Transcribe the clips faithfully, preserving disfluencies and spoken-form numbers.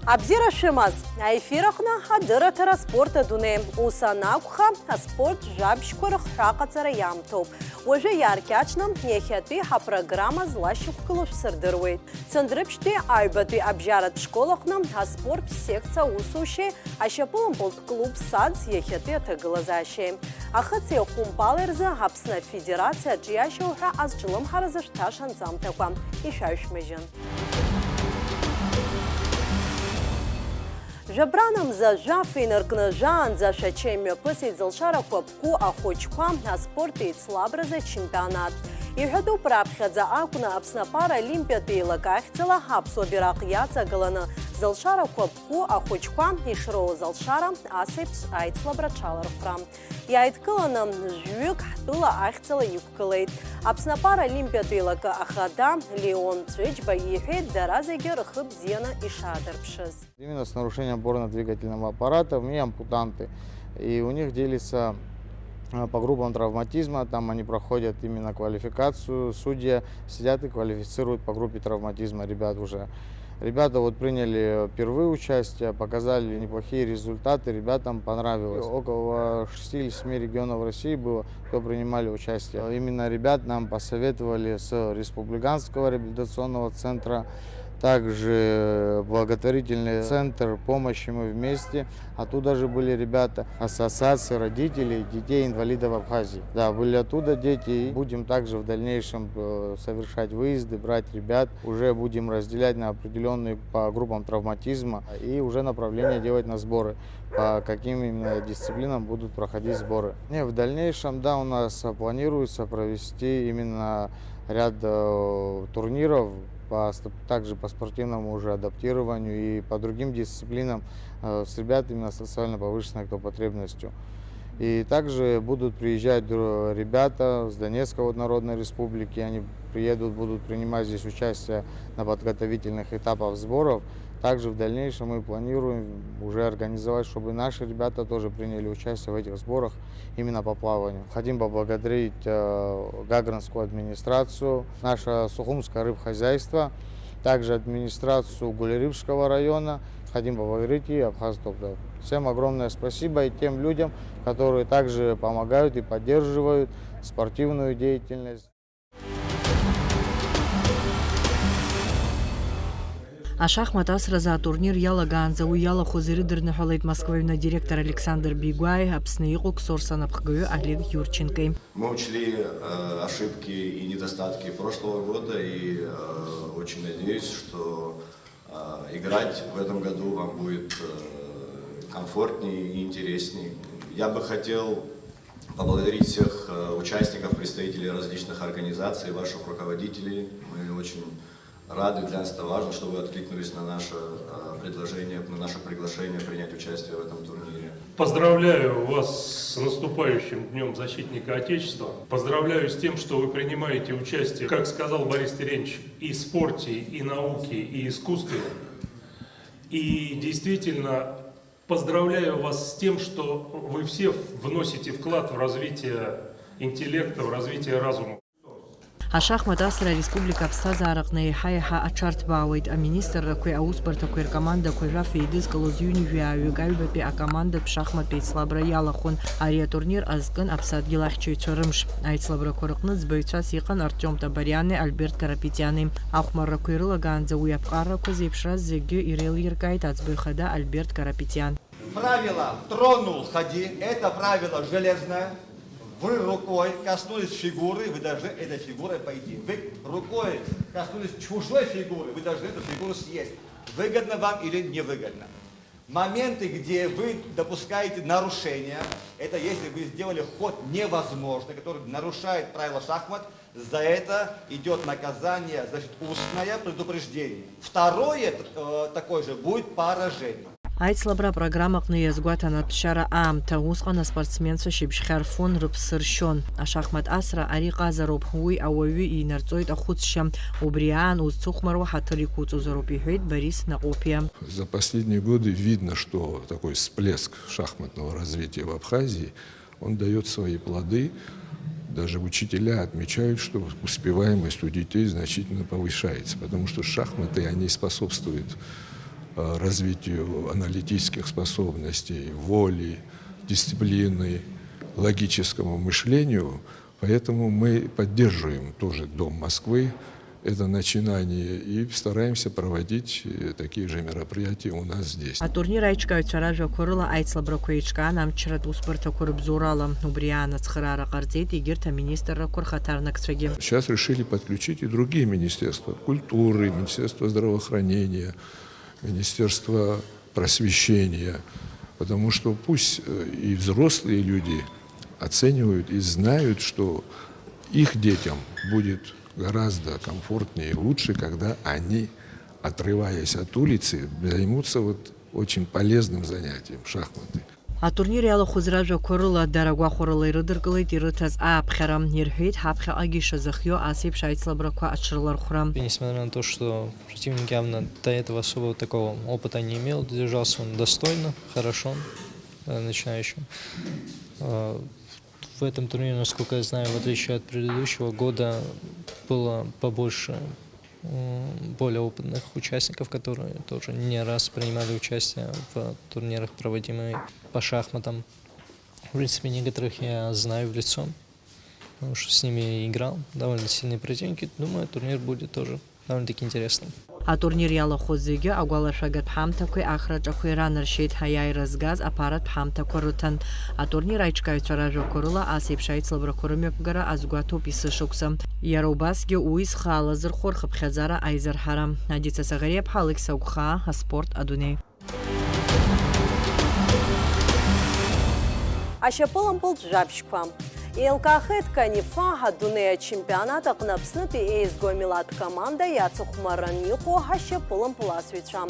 Абзиара шәымаз, аефир аҟны адырраҭара аспорт адунеи. Ус анакәха, аспорт жәабжьқәа рыхҳәааҟаҵара иаамҭоуп. Уажәы иааркьаҿны иахьатәи ҳапрограмма злашьақәгылоу шәсырдыруеит. Цандрыԥшьтәи аҩбатәи абжьаратә школ аҟны аспорттә секциа аусушьеи ашьапылампылтә клуб «Саӡ» иахьатәи аҭагылазаашьеи. Ахыци ахәымпали рзы Аԥсны Афедерациа аҿиашьа уҳәа азҿлымҳара зышәҭаша анҵамҭақәа ишәаҩшәмыжьын. Жәабран мза жәаф инаркны жәаанӡа Шәача имҩаԥысит зылшарақәа ԥку ахәыҷқәа аспорт еицлабразы ачемпионат. Иҳәатәуп, раԥхьаӡа акәны Аԥсны апаралимпиатә еилак ахьӡала аԥсуа бираҟ иаҵагыланы зылшарақәа ԥку ахәыҷқәа ишроуаз алшара ас еиԥш аицлабра аҽалархәра. Иааидкыланы жәҩык ҳтәыла ахьӡала иқәгылеит. Аԥсны апаралимпиатә еилакы ахада Леон Ҵәыџьба иҳәеит дара зегьы рхы бзианы ишаадырԥшыз. Именно с нарушением опорно-двигательного аппарата и ампутанты. И у них делится, э, по группам травматизма, там они проходят именно квалификацию, судья сидят и квалифицируют по группе травматизма ребят уже. Ребята вот приняли впервые участие, показали неплохие результаты, ребятам понравилось. Около шестидесяти семи регионов России было, кто принимали участие. Именно ребят нам посоветовали с республиканского реабилитационного центра, также благотворительный центр «Помощи мы вместе». Оттуда же были ребята, ассоциация родителей детей-инвалидов Абхазии. Да, были оттуда дети. И будем также в дальнейшем, э, совершать выезды, брать ребят. Уже будем разделять на определённые по группам травматизма и уже направление делать на сборы, по каким именно дисциплинам будут проходить сборы. Не, в дальнейшем, да, у нас, э, планируется провести именно ряд, э, турниров по ст-, также по спортивному уже адаптированию и по другим дисциплинам, э, с ребятами именно с социально повышенной кто потребностью. И также будут приезжать др-, ребята с Донецкой вот Народной Республики, они приедут, будут принимать здесь участие на подготовительных этапах сборов. Также в дальнейшем мы планируем уже организовать, чтобы наши ребята тоже приняли участие в этих сборах именно по плаванию. Хотим поблагодарить, э, Гагранскую администрацию, наше Сухумское рыбхозяйство, также администрацию Гулерыбского района. Хотим поблагодарить и Абхазтоп, да. Всем огромное спасибо и тем людям, которые также помогают и поддерживают спортивную деятельность. Ашахмат асразы атурнир иалагаанӡа уи иалахәыз ирыдырныҳәалеит Москваҩны адиректор Александр Бигәааи Аԥсны иҟоу Ксор санапхгаҩы Олег Юрченкои. Мы учли, э, ошибки и недостатки прошлого года и, э, очень надеюсь, что, э, играть в этом году вам будет, э, комфортнее и интереснее. Я бы хотел поблагодарить всех, э, участников, представителей различных организаций, ваших руководителей. Мы очень рады, для нас это важно, что вы откликнулись на наше, э, предложение, на наше приглашение принять участие в этом турнире. Поздравляю вас с наступающим Днём Защитника Отечества. Поздравляю с тем, что вы принимаете участие, как сказал Борис Терентьевич, и в спорте, и науке, и искусстве. И действительно, поздравляю вас с тем, что вы все вносите вклад в развитие интеллекта, в развитие разума. Ашахмат асра ареспублика аԥсҭазаараҟны еиҳа-еиҳа аҽарҭбаауеит. Аминистррақәеи аусбарҭақәеи ркомандақәа жәаф еидызкылоз ҩынҩажәаҩык аҩбатәи акомандатә шахматтә еицлабра иалахәын. Ари атурнир азкын аԥсадгьыл ахьчаҩцәа рымш. Аицлабрақәа рыҟны ӡбаҩцәас иҟан Артиом Табариани Альберт Карапетиани. Ахәмаррақәа ирылагаанӡа уи аԥҟарақәа зеиԥшраз зегьы иреилиркааит аӡбаҩ хада Альберт Карапетиан. Правило «тронул, ходи», это правило железное. Вы рукой коснулись фигуры, вы должны этой фигурой пойти. Вы рукой коснулись чужой фигуры, вы должны эту фигуру съесть. Выгодно вам или невыгодно. Моменты, где вы допускаете нарушения, это если вы сделали ход невозможный, который нарушает правила шахмат, за это идёт наказание, значит, устное предупреждение. Второе, э, такое же будет поражение. Аицлабра апрограммаҟны иазгәаҭан атәшьара аамҭа, усҟан аспортсменцәа шьыбжьхьа рфон, рыԥсы ршьон. Ашахмат асра ари ҟазароуп, уи ауаҩы инарҵоит ахәыцшьа. Убри аан узцыхәмаруа ҳаҭыр иқәуҵозароуп, иҳәеит Борис Наҟәаԥиа. За последние годы видно, что такой всплеск шахматного развития в Абхазии, он даёт свои плоды. Даже учителя отмечают, что успеваемость у детей значительно повышается, потому что шахматы, они способствуют э, развитию аналитических способностей, воли, дисциплины, логическому мышлению. Поэтому мы поддерживаем тоже Дом Москвы, это начинание, и стараемся проводить, э, такие же мероприятия у нас здесь. Атурнир аиҿкааҩцәа ражәақәа рыла аицлабрақәа еиҿкаан, амчратә усбарҭақәа рыбзоурала. Убри аан ацхыраара ҟарҵеит егьырҭ аминистррақәа рхаҭарнакцәагьы. Сейчас решили подключить и другие министерства культуры, Министерство здравоохранения, Министерство просвещения, потому что пусть, э, и взрослые люди оценивают и знают, что их детям будет гораздо комфортнее и лучше, когда они, отрываясь от улицы, займутся вот очень полезным занятием, шахматы. Атурнир иалахәыз ражәақәа рыла дара гәахәарыла ирыдыркылеит ирыҭаз ааԥхьара. Ирҳәеит, ҳаԥхьаҟагьы ишазыхиоу ас еиԥш аицлабрақәа аҽрылархәра. Несмотря на то, что противник явно до этого особого такого опыта не имел, держался он достойно, хорошо, э, начинающим. Э, в этом турнире, насколько я знаю, в отличие от предыдущего года, было побольше, м, более опытных участников, которые тоже не раз принимали участие в турнирах, проводимых по шахматам. В принципе, некоторых я знаю в лицо, потому что с ними играл. Довольно сильные противники. Думаю, турнир будет тоже довольно-таки интересным. Атурнир иалахәыз зегьы агәалашәагатә ҳамҭақәеи ахраҿақәеи ранаршьеит, аиааира згаз аԥаратә ҳамҭақәа рыҭан. Атурнир аиҿкааҩцәа ражәақәа рыла ас еиԥш аицлабрақәа рымҩаԥгара азгәаҭоуп есышықәса. Иара убасгьы уи зхы алазырхәо рхыԥхьаӡара аизырҳара. Адица Саӷариаԥҳа, Алықьса Гәхаа, аспорт адунеи. Ашьапылампылтә жәабжьқәа. Еилкаахеит Канифа адунеи ачемпионат аҟны Аԥснытәи еизго амилаҭ команда иацыхәмарран иҟоу ашьапылампыл асыҩцәа.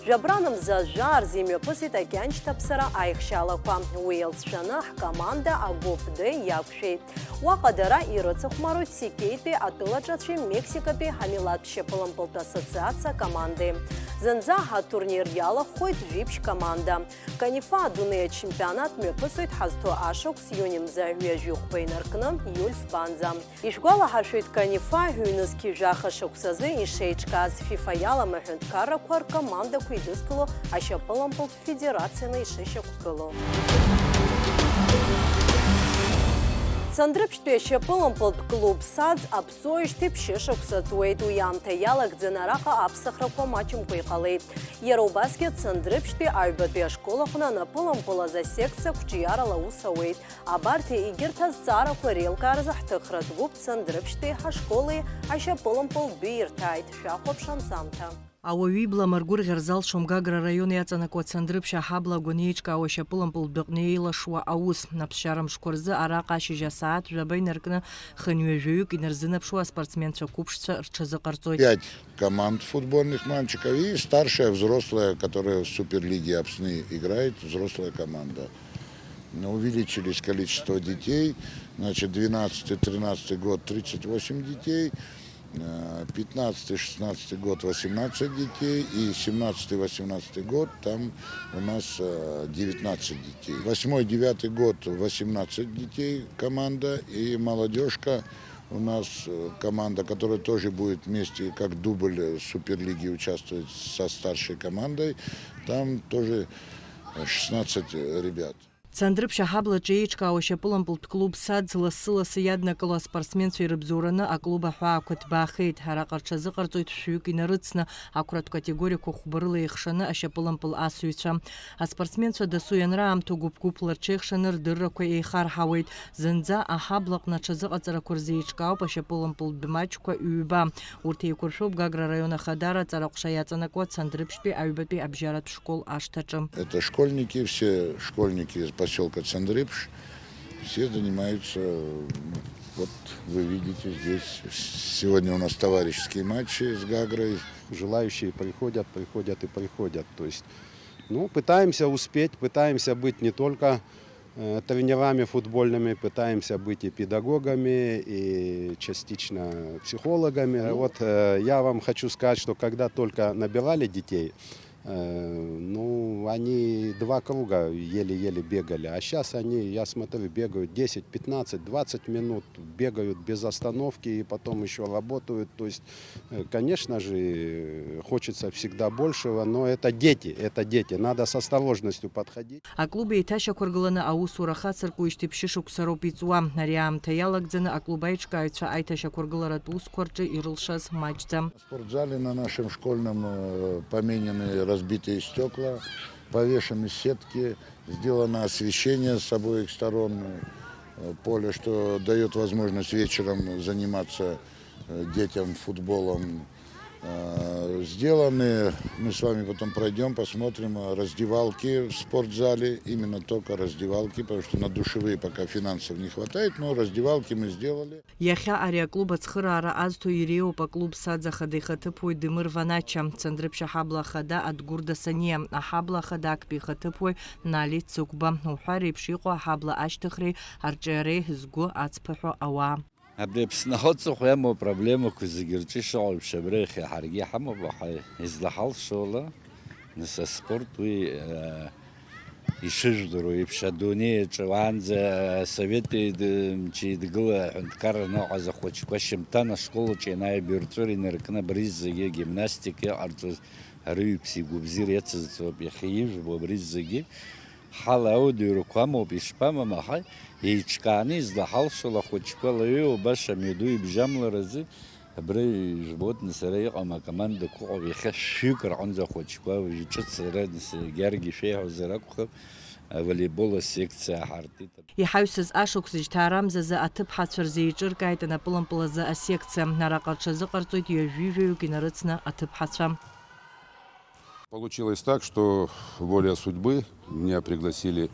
Жәабран мза жәаа рзы имҩаԥысит акьаншьҭаԥсара аихшьалақәа. Уи еилҵшәаны ҳкоманда агәыԥ Д иақәшәеит. Уаҟа дара ирыцыхәмаруеит Сикеитәи атәылаҿацәеи Мексикатәи ҳамилаҭтә шьапылампылтә ассоциациа командеи. Зынӡа атурнир иалахәхоит жәибжь команда. Канифа адунеи ачемпионат мҩаԥысуеит ҳазҭо ашықәс иуни мза ҩажәи хәба инаркны, июль фбанӡа. Ишәгәалаҳаршәоит, Канифа ҩнызқьи жәаха шықәсазы ишеиҿкааз ФИФА иалам аҳәынҭқаррақәа ркомандақәа еидызкыло ашьапылампылтә федерацианы ишышьақәгылоу. Цандрыԥшьтәи ашьапылампылтә клуб Саӡ аԥҵоижьҭеи ԥшьышықәса ҵуеит. Уи аамҭа иалагӡаны араҟа аԥсахрақәа маҷымкәа иҟалеит. Иара убасгьы Цандрыԥшьтәи аҩбатәи ашкол аҟны анапылампыл азы асекциа қәҿиарала аус ауеит. Абарҭи егьырҭ азҵаарақәа реилкааразы ҳҭыхратә гәыԥ Цандрыԥшьтәи ҳашколи ашьапылампылтәи ирҭааит. Шәахәаԥш анҵамҭа. Ауаҩы ибла амыргәырӷьар залшом Гагра араион иаҵанакуа Цандрыԥшь аҳабла агәаны еиҿкаауа ашьапылампылтәы аҟны еилашуа аус. Аԥсшьара мшқәа рзы араҟа ашьыжь асааҭ жәаба инаркны хынҩажәаҩык инарзынаԥшуа аспортсменцәа қәыԥшцәа рҽазыҟарҵоит. Пять команд футбольных мальчиков и старшая взрослая, которая в Суперлиге Апсны играет, взрослая команда. Но увеличились количество детей, значит, двенадцатый-тринадцатый год тридцать восемь детей, э, пятнадцатый-шестнадцатый год восемнадцать детей и семнадцатый-восемнадцатый год там у нас, э, девятнадцать детей. Восьмой-девятый год восемнадцать детей команда и молодежка у нас, э, команда, которая тоже будет вместе как дубль, э, Суперлиги участвовать со старшей командой, там тоже, э, шестнадцать ребят. Цандрыԥшь аҳаблаҿы еиҿкаау ашьапылампылтә клуб Саӡ лассы-лассы иаднакыло аспортсменцәа ирыбзоураны аклуб аҳәаақәа ҭбаахеит. Араҟа рҽазыҟарҵоит шәҩык инарыцны, ақәратә категориақәа хәба рыла еихшаны ашьапылампыл асыҩцәа. Аспортсменцәа дасу ианраамҭоу гәыԥ-гәыԥла рҽеихшаны рдыррақәа еихарҳауеит. Зынӡа аҳаблаҟны аҽазыҟаҵарақәа рзы еиҿкаауп ашьапылампылтә маҷқәа ҩба. Урҭ еиқәыршәоуп Гагра араион ахадара аҵара ҟәша иаҵанакуа Цандрыԥшьтәи аҩбатәи абжьаратә школ ашҭаҿы. Это школьники, все школьники из посёлка Цандрыпш. Все занимаются, ну, вот вы видите, здесь сегодня у нас товарищеские матчи с Гагрой. Желающие приходят, приходят и приходят. То есть, ну, пытаемся успеть, пытаемся быть не только, э, тренерами футбольными, пытаемся быть и педагогами, и частично психологами. Ну. Вот, э, я вам хочу сказать, что когда только набирали детей, Э, Ну, они два круга еле-еле бегали, а сейчас они, я смотрю, бегают десять, пятнадцать, двадцать минут, бегают без остановки и потом еще работают. То есть, э, конечно же, хочется всегда большего, но это дети, это дети, надо с осторожностью подходить. Аклуб еиҭашьақәыргыланы аусура хацыркуеижьҭеи ԥшьышықәса роуп иҵуа. Ари аамҭа иалагӡаны аклуб аиҿкааҩцәа аиҭашьақәыргыларатә усқәа рҿы ирылшаз маҷӡам. В спортзале на нашем школьном, э, поменены разбитые стекла, повешены сетки, сделано освещение с обоих сторон, э, поля, что даёт возможность вечером заниматься, э, детям футболом. Э, сделаны, мы с вами потом пройдём, посмотрим, э, раздевалки в спортзале, именно только раздевалки, потому что на душевые пока финансов не хватает, но раздевалки мы сделали. Иахьа ари аклуб ацхыраара азҭо иреиуоуп аклуб саӡ ахада ихаҭыԥуаҩ Демыр Ванача, Цандрыԥшь аҳабла ахада Адгәыр Дасаниа, аҳабла ахада актәи ихаҭыԥуаҩ Нали Цыгәба, уҳәа реиԥш иҟоу аҳабла ашьҭыхреи арҿиареи згәы ацԥыҳәо ауаа. Абри Аԥсны аҵыхәа иамоу апроблемақәа зегьы рҿы ишыҟоу еиԥш абра иахьа ҳаргьы иҳамоуп, аха излаҳалшо ала, нас аспорт уи, э, ишыжәдыруа еиԥш, адунеи аҿы уаанӡа Асовет еид-, мчы еидгыла аҳәынҭқарра аныҟаз ахәыҷқәа шьымҭан ашкол аҿы ианааибирҵәыр инаркны абри зегьы агимнастика иҟарҵоз арыҩԥси гәыбзиара иацызҵоз ауп. Иахьа ижәбо абри зегьы ҳала аудиорақәа амоуп, ишԥамам, аха еиҿкааны излаҳалшо ала ахәыҷқәа лаҩеиуа баша мҩаду ибжьамларазы. Абра ижәбоит, нас, ара иҟам акомандақәа ыҟоуп, иахьа шәҩык рҟынӡа ахәыҷқәа, уажә ҿыц ара, нас, Георги шәеиҳәозар акәхап, аволейбол асекциа ҳартит. Иҳаҩсыз ашықәс жьҭаарамзазы аҭыԥҳацәа рзы еиҿыркааит анапылампыл азы асекциа. Араҟа рҽазыҟарҵоит ҩажәи жәаҩык инарыцны аҭыԥҳацәа. Получилось так, что воля судьбы, меня пригласили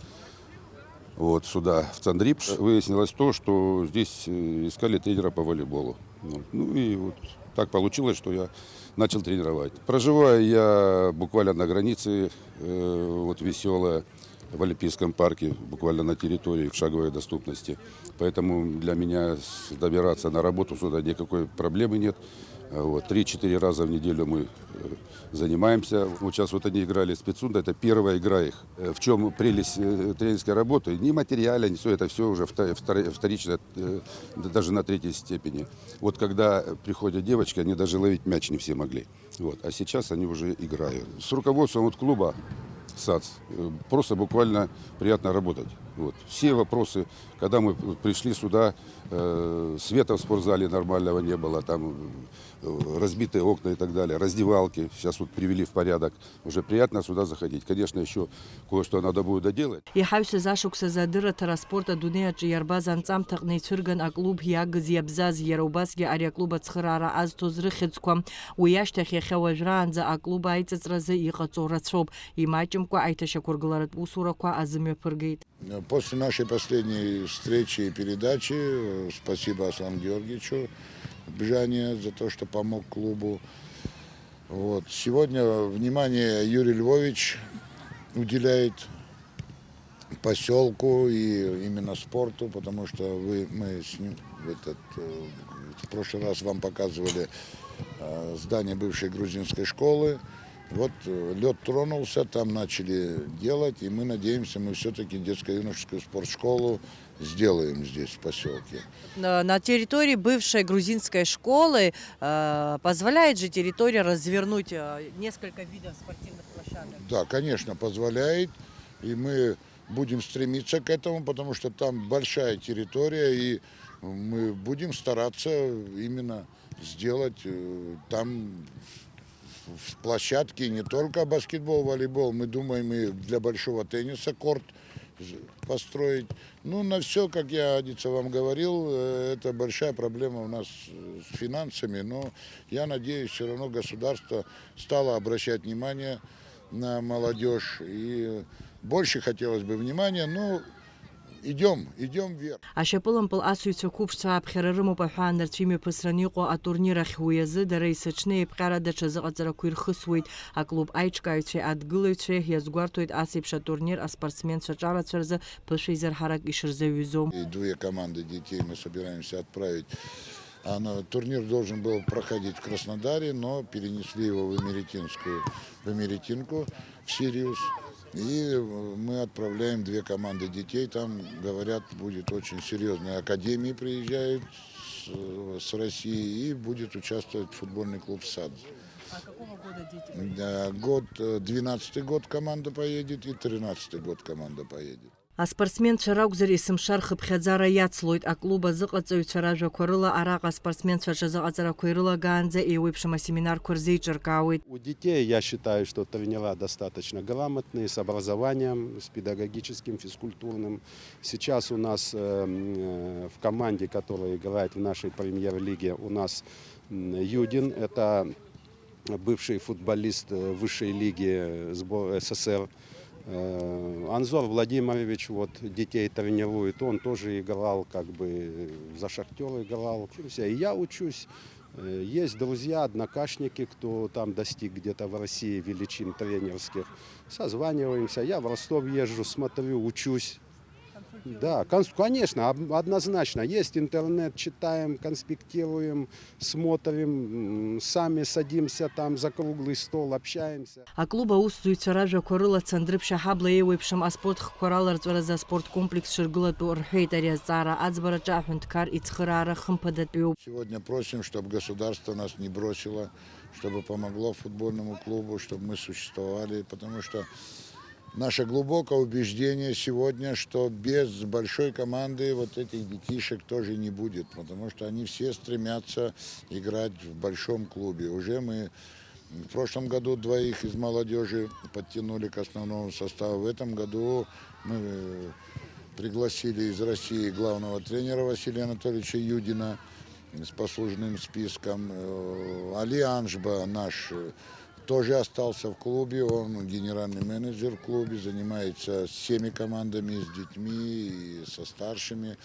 вот сюда, в Цандрипш. Выяснилось то, что здесь, э, искали тренера по волейболу. Ну, ну и вот так получилось, что я начал тренировать. Проживаю я буквально на границе, э, вот Веселая, в Олимпийском парке, буквально на территории, в шаговой доступности. Поэтому для меня с-, добираться на работу сюда никакой проблемы нет. Э, вот, три-четыре раза в неделю мы, э, занимаемся. Вот сейчас вот они играли с Пицунда, это первая игра их. Э, в чём прелесть, э, тренерской работы? Ни материальная, ни всё, это всё уже вто-, второ-, вторично, э, д-, даже на третьей степени. Вот когда приходят девочки, они даже ловить мяч не все могли. Вот. А сейчас они уже играют. С руководством вот клуба САЦ, э, просто буквально приятно работать. Вот. Все вопросы, когда мы пришли сюда, э, света в спортзале нормального не было, там, э, разбитые окна и так далее, раздевалки сейчас вот привели в порядок. Уже приятно сюда заходить. Конечно, ещё кое-что надо будет доделать. Иҳаҩсыз ашықәсазы адырраҭара аспорт адунеи аҿы иарбаз анҵамҭаҟны ицәырган аклуб иагыз иабзаз, иара убасгьы ари аклуб ацхыраара азҭоз рыхьӡқәа. Уи ашьҭахь иахьа уажәраанӡа аклуб аиҵыҵразы иҟаҵоу рацәоуп. Имаҷымкәа аиҭашьақәыргыларатә усурақәа азымҩаԥыргеит. После нашей последней встречи и передачи, э, спасибо Аслану Георгиевичу Бжане за то, что помог клубу. Вот. Сегодня внимание Юрий Львович уделяет посёлку и именно спорту, потому что вы, мы с ним, этот, э, в прошлый раз вам показывали, э, здание бывшей грузинской школы. Вот, э, лёд тронулся, там начали делать, и мы надеемся, мы всё-таки детско-юношескую спортшколу сделаем здесь, в посёлке. На, на территории бывшей грузинской школы, э, позволяет же территория развернуть, э, несколько видов спортивных площадок? Да, конечно, позволяет. И мы будем стремиться к этому, потому что там большая территория, и мы будем стараться именно сделать, э, там в, в площадке не только баскетбол, волейбол. Мы думаем и для большого тенниса корт з-, построить. Ну, на всё, как я, Адица, вам говорил, э, это большая проблема у нас, э, с финансами, но я надеюсь, всё равно государство стало обращать внимание на молодёжь, и больше хотелось бы внимания, но идём, идём вверх. Ашьапылампыл асыҩцәа қәыԥшцәа ааԥхьара рымоуп аҳәаа нарцәы имҩаԥысраны иҟоу атурнир ахь. Уи азы дара есыҽны еиԥҟьара даҽа зыҟаҵарақәа ирхысуеит. Аклуб аиҿкааҩцәеи адгылаҩцәеи иазгәарҭоит ас еиԥш атурнир аспортсменцәа ҿарацәа рзы ԥышәеизар ҳарак ишырзаҩызоу. И две команды детей мы собираемся отправить Она, турнир должен был проходить в Краснодаре, но перенесли его в Имеретинскую, в Имеретинку, в Сириус. И мы отправляем две команды детей. Там, говорят, будет очень серьезная академия, приезжают с, с России, и будет участвовать футбольный клуб «Сад». А какого года дети? Да, год, э, двенадцатый год команда поедет и тринадцатый год команда поедет. Аспортсменцәа ракәзар, есымша рхыԥхьаӡара иацлоит. Аклуб азыҟаҵаҩцәа ражәақәа рыла, араҟа аспортсменцәа рҽазыҟаҵарақәа ирылагаанӡа еиуеиԥшым асеминарқәа рзеиҿыркаауеит. У детей, я считаю, что тренера достаточно грамотные, с образованием, с педагогическим, физкультурным. Сейчас у нас, э, м, э, в команде, которая играет в нашей премьер-лиге, у нас, м, Юдин, это бывший футболист, э, высшей лиги, э, сбор-, СССР. Э, Анзор Владимирович вот детей тренирует, он тоже играл, как бы, э, за «Шахтёр» играл. Учимся, и я учусь. Э, есть друзья, однокашники, кто там достиг где-то в России величин тренерских. Созваниваемся, я в Ростов езжу, смотрю, учусь. Да, конс-, конечно, об-, однозначно. Есть интернет, читаем, конспектируем, смотрим, м, сами садимся там за круглый стол, общаемся. Аклуб аусзуҩцәа ражәақәа рыла, Цандрыԥшь аҳабла еиуеиԥшым аспорт хкқәа раларҵәаразы аспорт комплекс шыргылатәу рҳәеит. Ари азҵаара аӡбараҿы аҳәынҭқар ицхыраара хымԥадатәиуп. Сегодня просим, чтобы государство нас не бросило, чтобы помогло футбольному клубу, чтобы мы существовали, потому что наше глубокое убеждение сегодня, что без большой команды вот этих детишек тоже не будет, потому что они все стремятся играть в большом клубе. Уже мы в прошлом году двоих из молодёжи подтянули к основному составу. В этом году мы, э, пригласили из России главного тренера Василия Анатольевича Юдина с послужным списком. Э, Али Анжба наш, э, тоже остался в клубе. Он генеральный менеджер в клубе, занимается всеми командами, с детьми и со старшими.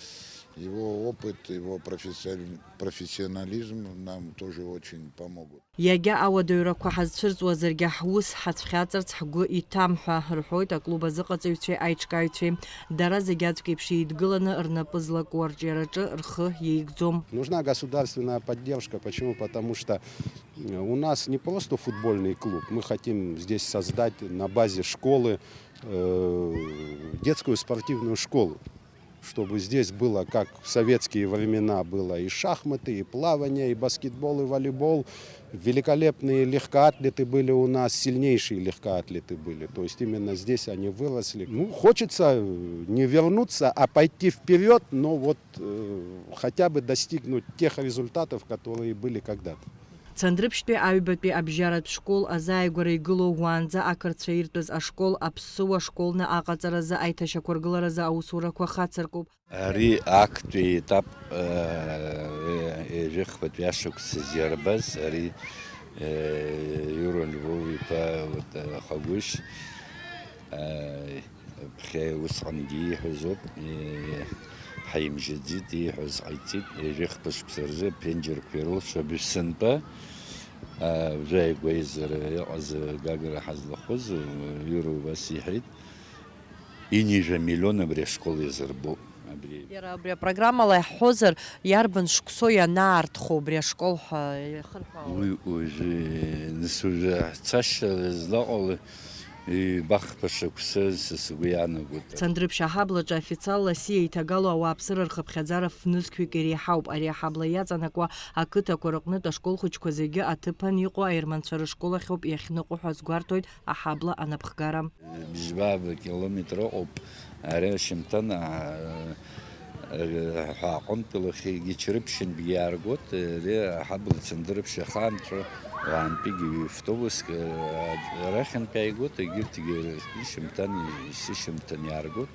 Его опыт, его профессионали-, профессионализм нам тоже очень помогут. Иагьа ауадаҩрақәа ҳазцәырҵуазаргьы, ҳус ҳацәхьаҵырц ҳгәы иҭам ҳәа рҳәоит аклуб азыҟаҵаҩцәеи аиҿкааҩцәеи. Дара зегь аӡәк еиԥш еидгыланы рнапы злаку арҿиараҿы рхы иеигӡом. Нужна государственная поддержка. Почему? Потому что, э, у нас не просто футбольный клуб. Мы хотим здесь создать на базе школы, э, детскую спортивную школу. Чтобы здесь было, как в советские времена было, и шахматы, и плавание, и баскетбол, и волейбол. Великолепные легкоатлеты были у нас, сильнейшие легкоатлеты были. То есть именно здесь они выросли. Ну, хочется, э, не вернуться, а пойти вперёд, но вот, э, хотя бы достигнуть тех результатов, которые были когда-то. Цандрыԥшьтәи аҩбатәи абжьаратә школ азааигәара игылоу уаанӡа ақырҭцәа иртәыз ашкол аԥсыуа школны аҟаҵаразы аиҭашьақәыргыларазы аусурақәа хацыркуп. Ари актәи етап, э, ҩажәихԥатәи ашықәсазы иарбаз, ари, э, Иура Львов-иԥа, вот, э, Хагәышь, э, ԥхьа усҟангьы ииҳәаз ауп, э, ҳаимжьаӡеит, ииҳәаз ҟаиҵеит, ҩажәихԥа шықәса рзы аԥенџьырқәа ирылшо абжьы сынтәа, э, жәаҩа-гәаҩа-зар иҟаз агагара ҳазлахәыз, э, Иура убас иҳәеит. Ҩынҩажәа миллион абри ашкол иазырбоуп. Абри. Иара абри апрограммала иаҳҳәозар, иарбан шықәсоу ианаартхо убри ашкол ҳәа иахырҳәаауеит? Уи уажәы, нас уажәы ҳцашьа злаҟало ҩбахԥа шықәса са сгәы иаанагоит. Цандрыԥшь аҳаблаҿы официалла асиа иҭагало ауааԥсыра рхыԥхьаӡара ф-нызқьҩык иреиҳауп. Ари аҳабла иаҵанакуа ақыҭақәа рыҟнытә ашкол хәыҷқәа зегьы аҭыԥан иҟоу аерманцәа рышкол ахьоуп иахьныҟәо ҳәа азгәарҭоит аҳабла анапхгара. Бжьба километр ыҟоуп, ари Шьамҭан, аа, ҳәа аҟынтә лахьагьы Чрыԥшьынтәгьы иааргоит, ари аҳабла Цандрыԥшь ахаанҵәо уаантәигьы ҩ-автобуск, аа, арахьынтә иааигоит, егьырҭгьы Шьамҭан, исышьамҭан иааргоит.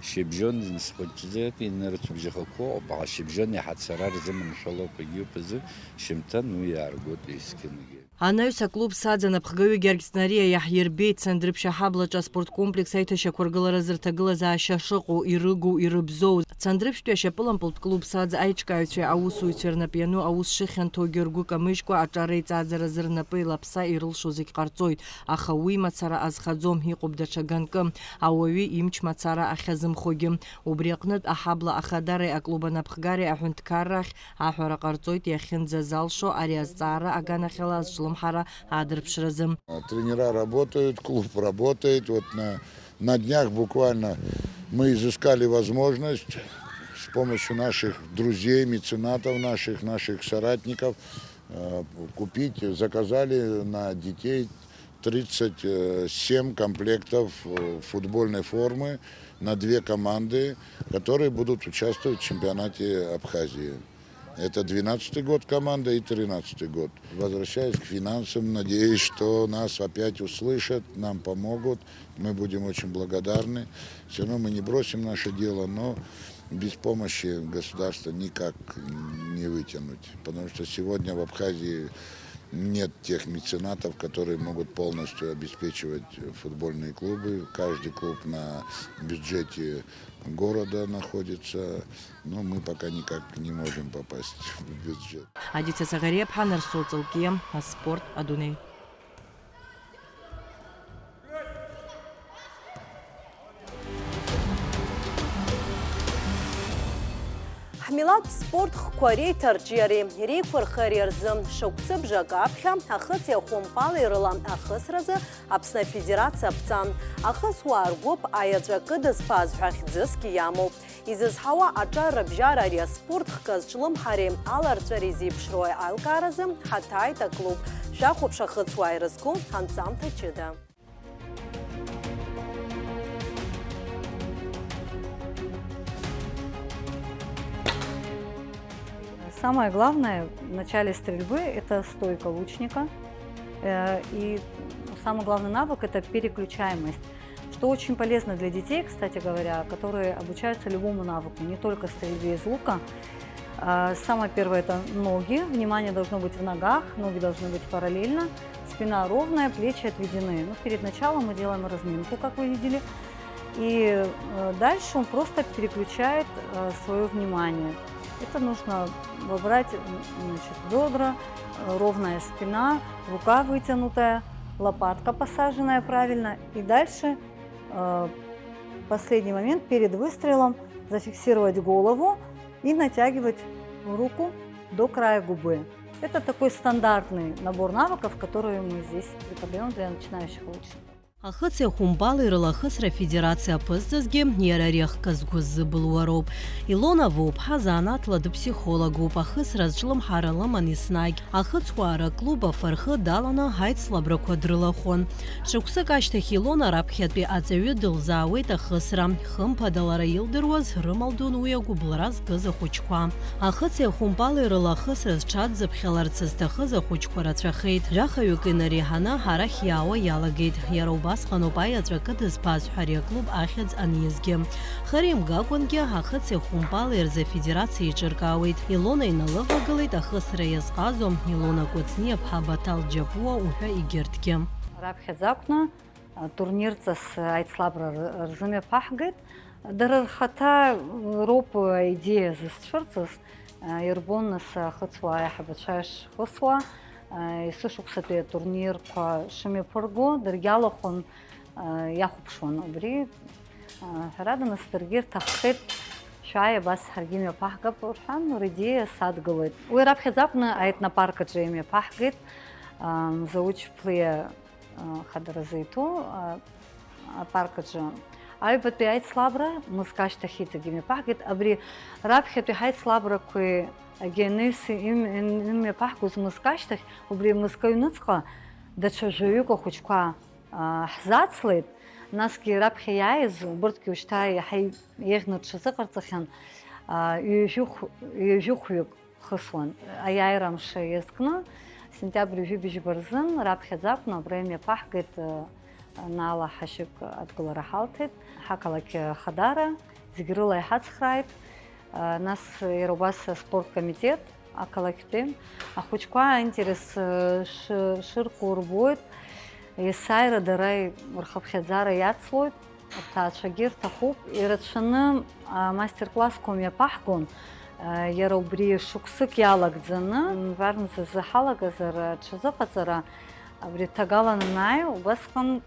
Шьыбжьон схәыҷӡеит, инарцәыбжьахақәоуп, аха шьыбжьон иаҳа ацара рзыманшәалоуп, егьиуп азы Шьамҭан уи иааргоит есқьынгьы. Анаҩс аклуб Саӡ анапхгаҩы Гьаргь Ҵнариа иаҳирбеит Цандрыԥшь аҳаблаҿы аспорт комплекс аиҭашьақәыргыларазы рҭагылазаашьа шыҟоу, ирыгу, ирыбзоу. Цандрыԥштәи ашьапылампылтә клуб Саӡ аиҿкааҩцәеи аусуҩцәеи рнап иану аус шыхьанҭоугьы ргәы камыжькәа аҿар реиҵааӡара Зырнапы илаԥса ирылшо зегь ҟарҵоит, аха уи мацара азхаӡом, иҟоуп даҽа ганкы, ауаҩы имч мацара ахьазымхогьы. Убри аҟнытә аҳабла ахадареи аклуб анапхгареи аҳәынҭқарра ахь аҳәара ҟарҵоит иахьынӡазалшо ари азҵаара аганахьала азҿлымҳара адырԥшразы. Тренера работают, клуб работает. Вот на, на днях буквально мы изыскали возможность с помощью наших друзей, меценатов, наших, наших соратников, э, купить, заказали на детей тридцать семь комплектов, э, футбольной формы на две команды, которые будут участвовать в чемпионате Абхазии. Это двенадцатый год команда и тринадцатый год. Возвращаясь к финансам, надеюсь, что нас опять услышат, нам помогут. Мы будем очень благодарны. Всё равно мы не бросим наше дело, но без помощи государства никак не вытянуть. Потому что сегодня в Абхазии нет тех меценатов, которые могут полностью обеспечивать футбольные клубы. Каждый клуб на бюджете города находится, но мы пока никак не можем попасть в бюджет. Адица Сагариаԥҳа, Нарсоу Ҵлкиа, аспорт адунеи. Ҳмилаҭ спорт хқәа реиҭарҿиареи реиқәырхареи рзы шықәсыбжак аԥхьа ахыци ахәымпали рыла ахысразы Аԥсны Афедерациа аԥҵан. Ахысуаа ргәыԥ аиаҵәа кыдызԥааз ҳәа хьӡысгьы иамоуп. Изызҳауа аҿар рыбжьара ари аспорт хкы азҿлымҳареи аларҵәареи зеиԥшроу аилкааразы ҳаҭааит аклуб. Шәахәаԥш ахыцуаа ирызку анҵамҭа ҷыда. Самое главное в начале стрельбы — это стойка лучника. Э, и самый главный навык — это переключаемость, что очень полезно для детей, кстати говоря, которые обучаются любому навыку, не только стрельбе из лука. А, самое первое — это ноги. Внимание должно быть в ногах, ноги должны быть параллельно, спина ровная, плечи отведены. Ну, перед началом мы делаем разминку, как вы видели. И, э, дальше он просто переключает, э, своё внимание. Это нужно выбрать, м, значит, бёдра, э, ровная спина, рука вытянутая, лопатка посаженная правильно. И дальше, э, последний момент, перед выстрелом зафиксировать голову и натягивать руку до края губы. Это такой стандартный набор навыков, которые мы здесь преподаём для начинающих лучников. Ахыци ахәымпали рыла ахысра афедерациа аԥызҵазгьы иара ари ахкы згәы ззыбылуа роуп. Илона Воуԥҳа занааҭла дыԥсихологуп, ахысра азҿлымҳара лыман еснагь. Ахыцуаа рыклуб афырхы даланы аицлабрақәа дрылахәын. Шықәсык ашьҭахь Илона раԥхьатәи аҵаҩы дылзаауеит ахысра. Хымԥада лара илдыруаз, рымал дун уи агәыбылра згыз ахәыҷқәа. Ахыци ахәымпали рыла ахысра зҽадзыԥхьаларц зҭахыз ахәыҷқәа рацәахеит. Жәахаҩык инареиҳаны арахь иаауа иалагеит. Иара убасҟаноуп аиаҵәа кыдызԥааз ҳәа ари аклуб ахьӡ анизгьы. Хыримгакәангьы ахыци ахәымпали рзы афедерациа еиҿыркаауеит. Илона иналывагылеит ахысра иазҟазо Илона Кәыҵниаԥҳа, Баҭал Џьапуа уҳәа егьырҭгьы. Раԥхьаӡа акәны, а, турнирҵас аицлабра р-, рзымҩаԥаҳгеит. Дара рхаҭа роуп аидеиа зызцәырҵыз. А, ирбон нас ахыцуаа аиҳабацәа ишхысуа, а, есышықәсатәи атурнирқәа шымҩаԥырго, даргьы алахәын, а, иахәаԥшуан убри. А, ҳәарада, нас даргьы ирҭаххеит, шәааи, абас ҳаргьы имҩаԥаҳгап, рҳәан, ридеиа садгылеит. Уи раԥхьаӡа акәны аетнопарк аҿы имҩаԥаҳгеит, а, Мзауч Ԥлиа, а, хадаразы иҭәу, а, апарк аҿы. Аҩбатәи аицлабра мызкы ашьҭахь иҵегь имҩаԥаҳгеит. Абри раԥхьатәи ҳаицлабрақәеи агенеси им-, им-, имҩаԥаҳгоз мызкы ашьҭахь, убри мызкы аҩныҵҟа даҽа жәаҩык ахәыҷқәа, а, ҳзацлеит. Насгьы раԥхьа иааиз, убырҭгьы ушьҭа иаҳа еиӷьны рҽазыҟарҵахьан, а, ҩажәихә-, ҩажәихәҩык хысуан. Аиааира амш иазкны, сентиабр ҩажәи быжьба рзын раԥхьаӡа акәны абра имҩаԥаҳгеит, а, Наала Ҳашьык адгылара ҳалҭеит. Ҳақалақь Ахадара зегь рыла иҳацхрааит. Нас иара убас аспорт комитет ақалақьтәи ахәыҷқәа аинтерес шы-, шырку рбоит, есааира дара рхыԥхьаӡара иацлоит, рҭаацәагьы рҭахуп. Ирацәаны амастер-классқәа мҩаԥаҳгон, Иара убри шықәсык иалагӡаны, ҩынвар мзазы ҳалагазар аҽазыҟаҵара, абри ҭагалан анааи, убасҟан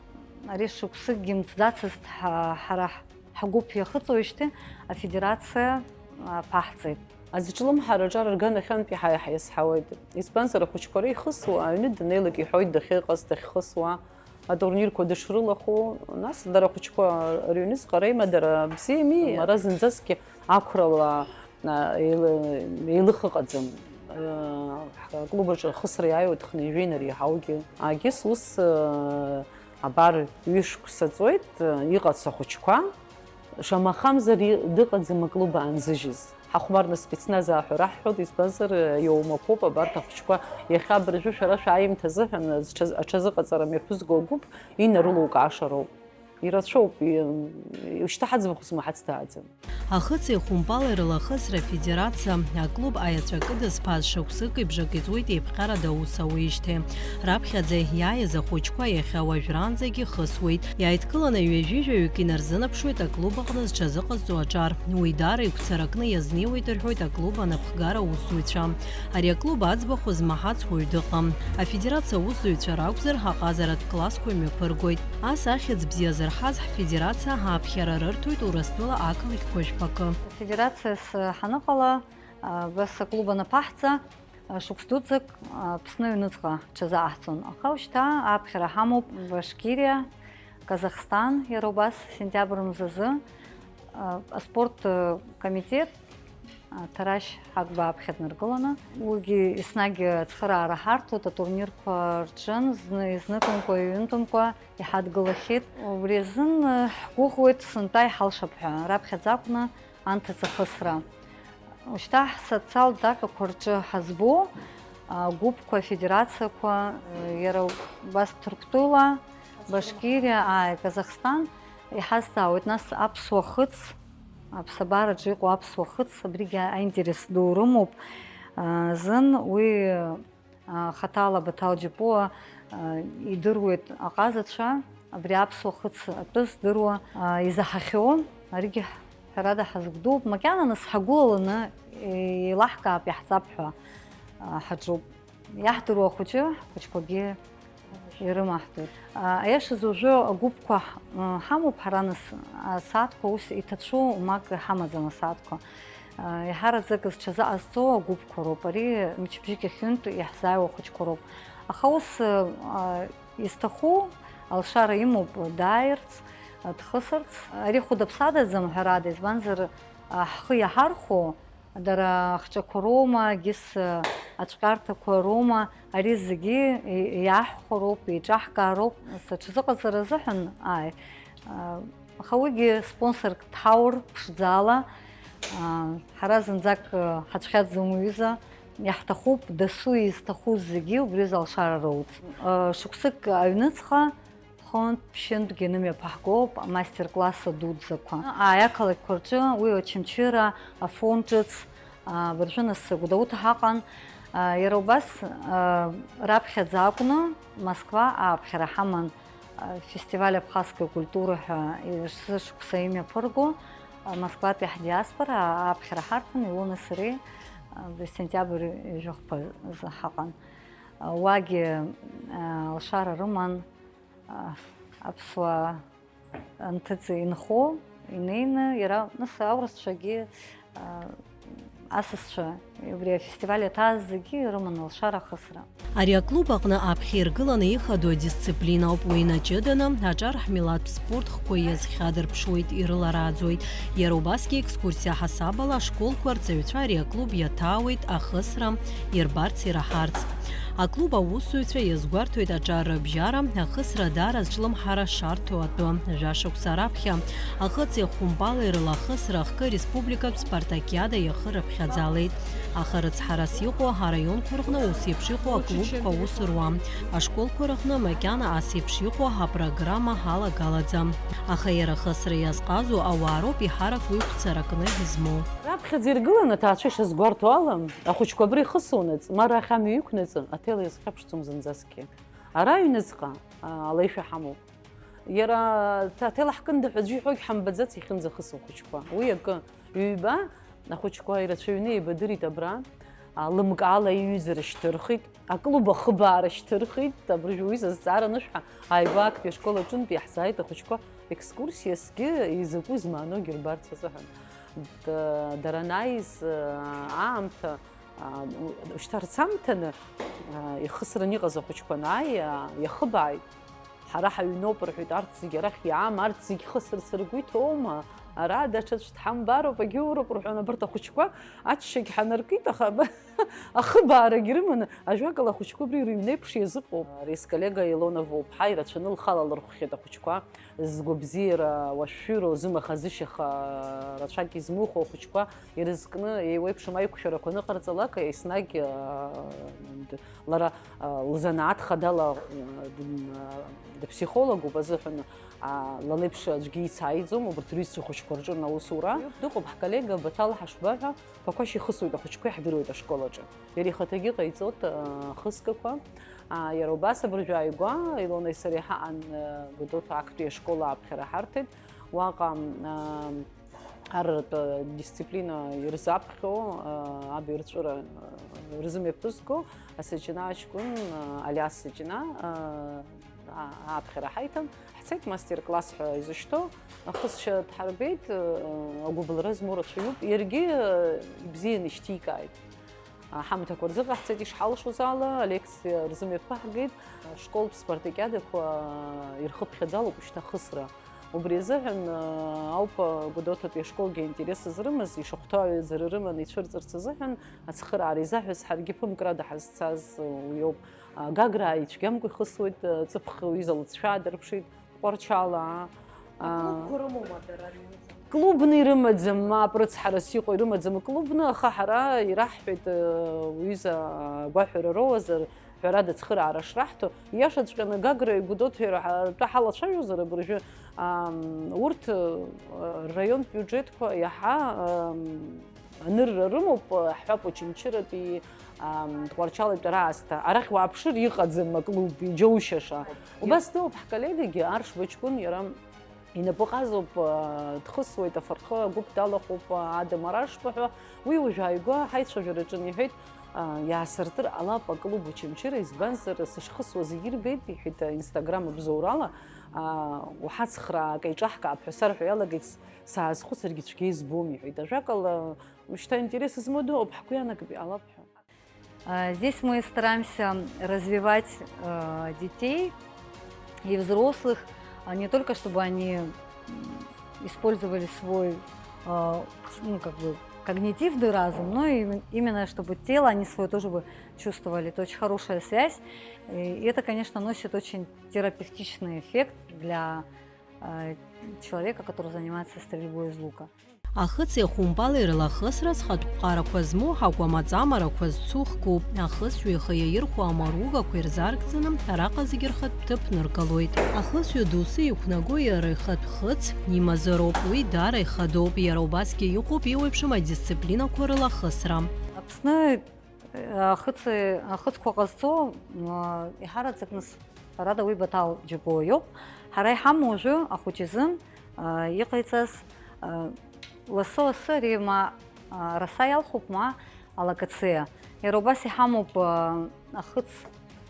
ари шықәсыкгьы мҵӡацызт ҳа-, ҳара ҳ-, ҳгәыԥ иахыҵуеижьҭеи афедерациа аԥаҳҵеит. Азҿлымҳара аҿар рганахьантәи ҳа иаҳа иазҳауеит. Избанзар, ахәыҷқәа реихысуа аҩны даннеилак иҳәоит дахьыҟаз, дахьхысуа, атурнирқәа дышрылахәу, нас дара ахәыҷқәа рыҩныҵҟа реимадара бзиами, ара зынӡаскгьы ақәрала, а, еилы-, еилых ыҟаӡам. А, ҳклуб аҿы ахысра иааиуеит хынҩажәи инареиҳаугьы. Агьыс ус, а, абар ҩышықәса ҵуеит, а, иҟац ахәыҷқәа, шамахамзар и-, дыҟаӡам аклуб аанзыжьыз. Ҳахәмарны спецназ ааҳәа раҳҳәоит, избанзар, иоумақәоуп абарҭ ахәыҷқәа, иахьа абыржәы шәара шәааимҭа азыҳәан аҽаз-, аҽазыҟаҵара мҩаԥызго агәыԥ инарылукааша роуп. Ирацәоуп, и-, шьҭа ҳаӡбахә змаҳац дааӡам. Ахыци ахәымпали рылахысра афедерациа аклуб аиаҵәа кыдызԥаз шықәсыки бжаки ҵуеит еиԥҟьарада аус ауеижьҭеи. Раԥхьаӡа иааиз ахәыҷқәа иахьа уажәраанӡагь ихысуеит. Иааидкыланы ҩажәи жәаҩык инарзынаԥшуеит аклуб аҟны зҽазыҟазҵо аҿар. Уи даара игәцаракны иазнеиуеит, рҳәоит аклуб анапхгара аусзуҩцәа. Ари аклуб аӡбахә змаҳац уаҩ дыҟам. Афедерациа аусзуҩцәа ракәзар, аҟазаратә классқәа мҩаԥыргоит. Ас ахьӡ бзиа зырҳаз ҳфедерациа аԥхьара рырҭоит Урыстәыла ақалақьқәа жәпакы. Афедерациас ҳаныҟала, абас аклуб анаԥаҳҵа, шықәс дуӡӡак Аԥсны аҩныҵҟа ҽазаҟаҳҵон. Аха ушьҭа аԥхьара ҳамоуп Башкириа, Казахстан, иара убас сентиабр мзазы, аспорт комитет, Ҭарашь Ҳагба аԥхьа днаргыланы. Уигьы еснагь ацхыраара ҳарҭоит, атурнирқәа рҿын, зны, изныкымкәа, ҩынтәымкәа иҳадгылахьеит. Убри азын ҳгәыӷуеит, сынтәа иҳалшап ҳәа, раԥхьаӡа акәны анҭыҵ ахысра. Ушьҭа ҳсоциалтә даҟьақәа рҿы ҳазбо, агәыԥқәа, афедерациақәа, иара убас Ҭырқәтәыла, Башкириа, ааи, Казахстан, иҳазҵаауеит, нас аԥсуа хыц, аԥсабараҿы иҟоу аԥсуа хыц, абригьы аинтерес ду рымоуп. Зын уи Хаҭала Баҭал Џьапуа идыруеит аҟазацәа, абри аԥсуа хыц атәы здыруа изаҳахьоу, аригьы ҳәарада ҳазгәдууп, макьана нас ҳагәылаланы еилаҳкаап, иаҳҵап ҳәа ҳаҿуп. Иаҳдыруа ахәыҷы, ҳхәыҷқәагьы ирымаҳдоит. Аиашаз уажәы агәыԥқәа ҳамоуп ҳара нас, асааҭқәа ус иҭацәу мак ҳамаӡам асааҭқәа. Еиҳараӡак зҽазыҟазҵо агәыԥқәа роуп, ари мчыбжьык иахьынтә иаҳзааиуа ахәыҷқәа роуп. Аха ус изҭаху алшара имоуп дааирц, дхысырц. Ари хәыда-ԥсадаӡам, ҳәарада, избанзар, ҳхы иаҳархәо, дара ахҿақәа роума, егьыс аҿҟьарҭақәа роума, ари зегьы иаҳҳәароуп, еиҿаҳкаароуп. Сыҽазыҟаҵара азыҳәан, ааи, Аха уигьы спонсорк дҳаур ԥшӡала, аа, ҳара зынӡак, ы, ҳацәхьаҵӡом уҩыза, иаҳҭахуп дасу изҭаху зегьы убри азы алшара роуц. Ы, шықәсык аҩныҵҟа хынтә-ԥшьынтәгьы нымҩаԥаҳгоуп амастер-класс дуӡӡақәа. Ааи, ақалақьқәа рҿы уи Очамчыра, Афон ҿыц, аа, абыржәы нас Гәдоуҭа ҳаҟан. Аа, иара убас, аа, раԥхьаӡа акәны Москва ааԥхьара ҳаман. Фестиваль абхазской культуры ҳәа есышықәса имҩаԥырго, Москватәи ҳдиаспора аԥхьара ҳарҭон, Илонеи сареи, сентиабр ҩажәи хԥа азы ҳаҟан. Уагьы алшара рыман аԥсуаа анҭыҵ инхо, инеины, иара, нас, аурысцәагьы, асасцәа, убри афестиваль иаҭааз зегьы ирыман алшара ахысра. Ари аклуб аҟны аԥхьа иргыланы ихадоу адисциплина ауп уи инаҷыданы аҿар ҳмилаҭтә спорт хкқәа иазхьадырԥшуеит, ирыларааӡоит. Иара убасгьы екскурсиа ҳасабала ашколқәа арҵаҩцәа ари аклуб иаҭаауеит ахысра ирбарц, ираҳарц. Аклуб аусзуҩцәа иазгәарҭоит аҿар рыбжьара, ахысра даара зҿлымҳара шарҭо атәы. Жәашықәса раԥхьа ахыци ахәымпали рыла ахысра ахкы республикатә спартакиада иахырыԥхьаӡалеит. Аха рыцҳарас иҟоу араионқәа рҟны ус еиԥш иҟоу аклубқәа аус руам. Ашколқәа рҟны макьана ас еиԥш иҟоу апрограмма ҳалагалаӡам. Аха иара ахысра иазҟазоу ауаа роуп еиҳарак уи гәцаракны измоу. Раԥхьаӡа иргылан аҭаацәа ишазгәарҭо ала, ахәыҷқәа абра ихысуанаҵ, ма рахь амҩа иқәнаҵы, аҭел иазхьаԥшӡом зынӡаскгьы. Ара аҩныҵҟа, а, алеишәа ҳамоуп. Иара ҭ-, аҭел ҳкында ҳәа аӡәы иҳәогь ҳамбаӡац иахьынӡахысу ахәыҷқәа. Уи акы, ҩба, Ахәыҷқәа ирацәаҩны еибадырит абра, а, лымкаала иҩызара шьҭырхит, аклуб ахыбаара шьҭырхит, абыржәы уи зазҵаара анышәҳәа, ааигәа актәи ашкол аҿынтә иаҳзааит ахәыҷқәа екскурсиасгьы изакәу змааноугьы рбарц азыҳәан. Д-, дара анааиз, а, аамҭа, а, шьҭа рцамҭаны, а, ихысран иҟаз ахәыҷқәа анааи, а, иахыбааит. Ҳара ҳаҩноуп, рҳәеит, арҭ зегьы арахь иаам, арҭ зегь хысырц ргәы иҭоума? Ара даҽаӡә дҳамбароуп, агьуроуп, рҳәон, абарҭ ахәыҷқәа аччагь ҳанаркит, аха аб-, ахыбаарагь рыманы, ажәакала, ахәыҷқәа абри рыҩнеиԥш иазыҟоуп. Ари сколлега Илона Воуԥҳа ирацәаны лхала лырхәхьеит ахәыҷқәа, згәабзиара уашәшәыроу, зымаха-зышьаха рацәак измыхәо ахәыҷқәа ирызкны, еиуеиԥшым аиқәшәарақәа аныҟарҵалак, еснагь, а, д-, лара, а, лзанааҭ хадала, а, д-, а, дыԥсихологуп азыҳәан, а, лара леиԥш аӡәгьы ицааиӡом, убарҭ рҩызцәа хәыҷқәа рҿы аусура. Дыҟоуп ҳколлега Баҭал Ҳашба ҳәа, Ԥақәашь ихысуеит ахәыҷқәа, иаҳдыруеит ашкол аҿы. Иара ихаҭагьы ҟаиҵоит, а, хысгақәа. А, иара убас абыржәы ааигәа Илонеи сареи ҳаҟан, а, Гәдоуҭа актәи ашкол ааԥхьара ҳарҭеит. Уаҟа, а, арратә дисциплина ирзаԥхьо, а, абаҩрҵәыра, а, рзымҩаԥызго асаҷына аҷкәын, а, Алиас Саҷына, а, а-, ааԥхьара ҳаиҭан. Ҳцеит мастер-класс ҳәа изышьҭоу, ахысшьа дҳарбеит, а, агәыбылра змоу рацәаҩуп. Иаргьы, а, ибзианы ишьҭикааит. А, ҳамҭақәа рзыҟаҳҵеит ишҳалшоз ала, алекциа рзымҩаԥаҳгеит. Ашколтә спартакиадақәа ирхыԥхьаӡалоуп шьҭа ахысра. Убри азыҳәан, а, ауп, а, Гәдоуҭатәи ашколгьы аинтерес зрымаз, ишахәҭоу аҩаӡара рыманы ицәырҵырц азыҳәан ацхыраара изаҳәаз, ҳаргьы ԥымкрада ҳазцаз уиоуп. А, Гаграа ицәгьамкәа ихысуеит, а, ҵыԥх уҩыза лыҵшәа аадырԥшит, Тҟәарчал, а, а. Аклубқәа рымоума дара рҩыза? Клубны ирымаӡам, мап, рыцҳарас иҟоу ирымаӡам аклубны, аха ҳара ираҳҳәеит, а, уҩыза агәаҳәара роуазар, ҳәарада, ацхыраара шраҳҭо, ииашаҵәҟьаны Гагра Гәдоуҭа ҳәа ҳтәы ҳалацәажәозар абыржәы, ам, урҭ, а, рраионтә биуџьетқәа иаҳа, ам, анырра рымоуп, ҳҳәап, Очамчыратәи, ам, Тҟәарчал итәара аасҭа. Арахь уааԥшыр, иҟаӡам аклуб, иџьоушьаша. Убас дыҟоуп ҳколлегагьы, Аршба ҷкәын, иара инапы ҟазоуп, а, дхысуеит, афырхы агәыԥ далахәуп, а, Адам Арашба ҳәа. Уи уажә ааигәа ҳаицәажәараҿы иҳәеит, а, иаасыртыр ҟалап аклуб Очамчыра, избанзар, сышхысуа зегьы ирбеит, иҳәеит, а, Instagram абзоурала, а, уҳацхраап, акы еиҿаҳкаап ҳәа сарҳәо иалагеит, с-, саазхәыцыргьы цәгьа избом, иҳәеит. Ажәакала, шьҭа интерес змоу дыҟоуп, ҳгәы иаанагап, иҟалап ҳәа. А, здесь мы стараемся развивать, э, детей и взрослых, а, не только чтобы они, м, использовали свой, э, ну, как бы, когнитивный разум, но и именно чтобы тело они свое тоже бы чувствовали. Это очень хорошая связь. И это, конечно, носит очень терапевтичный эффект для, э, человека, который занимается стрельбой из лука. Ахыци ахәымпали рлахысра зхатә ԥҟарақәа змоу ҳакәама ҵамарақәа зцу хкуп. Ахысҩы ихы иаирхәо амаругақәа ирзааргӡаны, араҟа зегьы рхатә ҭыԥ ныркылоит. Ахысҩы доусы иқәнаго иара ихатә хыц имазароуп, уи даара ихадоуп, иара убасгьы иҟоуп еиуеиԥшым адисциплинақәа рлахысра. Аԥсны Ахыци-, ахыцқәа ҟазҵо, м, иҳараӡак нас, ҳәарада, уи Баҭал Џьабуа иоуп. Ҳара иҳамоу уажәы ахәыҷ изын, а, иҟаиҵаз, а, лассы-лассы ари ма, а, араса иалхуп, ма алакациа. Иара убас иҳамоуп, а, ахыц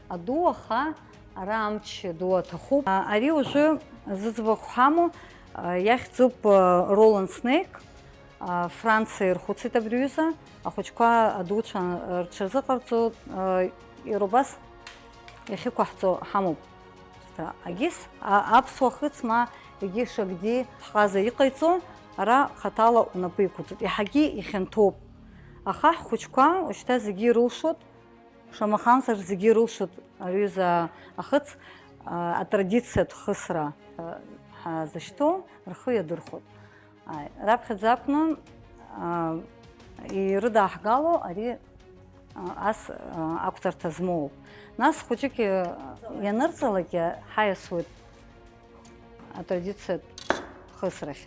аду, аха ара амч ду аҭахуп. А, ари уажәы зыӡбахә ҳамоу, а, иахьӡуп, а, Roland Snake. А, Франциа ирхәыцит абри аҩыза, ахәыҷқәа адуцәа рҽазыҟарҵо, а, иара убас иахьықәаҳҵо ҳамоуп. Агьыс, а, аԥсуа хыц ма егьи шагьди ҳҟаза иҟаиҵо, ара хаҭала унапы иқәуҵоит. Иаҳагьы ихьанҭоуп. Аха ҳхәыҷқәа уажәшьҭа зегьы ирылшоит, шамахамзар зегьы ирылшоит ари аҩыза ахыц, а, атрадициатә хысра, а, ҳазышьҭоу рхы иадырхәоит. Ааи, раԥхьаӡа акәны, а, ирыдааҳгало ари, а, ас, а, ақәҵарҭа змоуп. Нас хәыҷык, а, ианырҵалакгьы ҳаиасуеит атрадициатә хысрахь.